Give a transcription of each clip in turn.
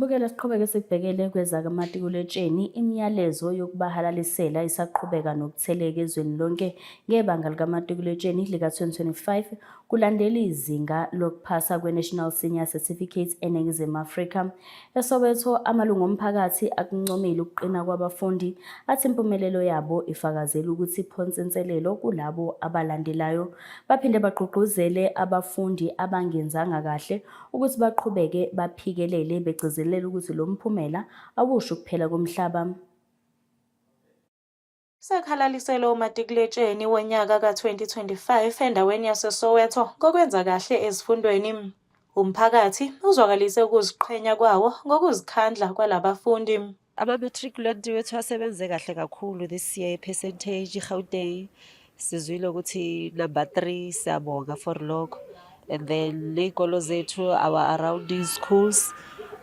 Mbukela, siqhubeke sikubhekele kwezakamatikuletsheni. Imiyalezo yokubahalalisela isaqhubeka nokutheleka ezweni lonke ngebanga likamatikuletsheni lika-2025 kulandela izinga lokuphasa kwe-National Senior Certificate eNingizimu Afrika. ESoweto, amalungu omphakathi akuncomile ukuqina kwabafundi, athi impumelelo yabo ifakazela ukuthi iphonsa inselelo kulabo abalandelayo. Baphinde bagqugquzele abafundi abangenzanga kahle ukuthi baqhubeke baphikelele, begcizelela ukuthi lo mphumela awusho ukuphela komhlaba. Sekhalaliselwe umatikuletsheni wonyaka ka-2025 endaweni yaseSoweto ngokwenza kahle ezifundweni. Umphakathi uzwakalise ukuziqhenya kwawo ngokuzikhandla kwalabafundi. Ama-matriculant wethu asebenze kahle kakhulu this year, percentage i-Gauteng sizwile ukuthi number 3, siyabonga for lokho. And then ney'kolo zethu, our surrounding schools,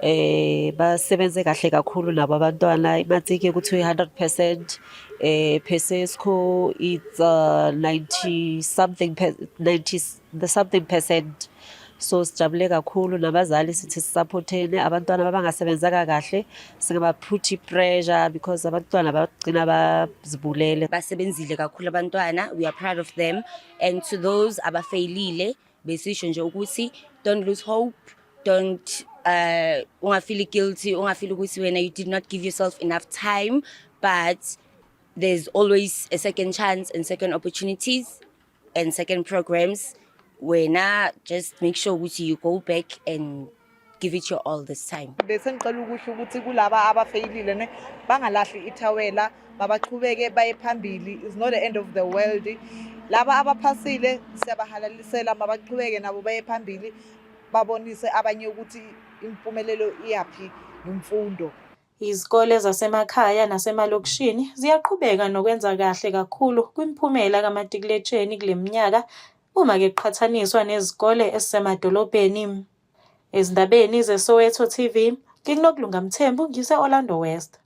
basebenze kahle kakhulu nabo abantwana. Imatsike kuthiwa i-100%, Pesesco it's 90 something, 90 the something percent. So sijabule kakhulu nabazali, sithi sisupporteni abantwana abangasebenzanga kahle, singabaphuthi pressure because abantwana bagcina bazibulele. Basebenzile kakhulu abantwana, we are proud of them. And to those abafeyilile, besisho nje ukuthi don't lose hope, don't ungafeel guilty, ungafeel ukuthi wena you did not give yourself enough time, but there's always a second chance and second opportunities and second programs. Wena just make sure ukuthi you go back and give it your all this time. Bese ngicela ukusho ukuthi kulaba abafeyilile ne, bangalahli ithawela, mabaqhubeke baye phambili. Is not the end of the world. Laba abaphasile siyabahalalisela, mabaqhubeke nabo baye phambili, babonise abanye ukuthi impumelelo iyaphi nemfundo. Izikole zasemakhaya nasemalokishini ziyaqhubeka nokwenza kahle kakhulu kwimiphumela kamatikuletsheni kule minyaka uma-ke kuqhathaniswa nezikole ezisemadolobheni. Ezindabeni zeSoweto TV, nginguNokulunga Mthembu, ngise-Orlando West.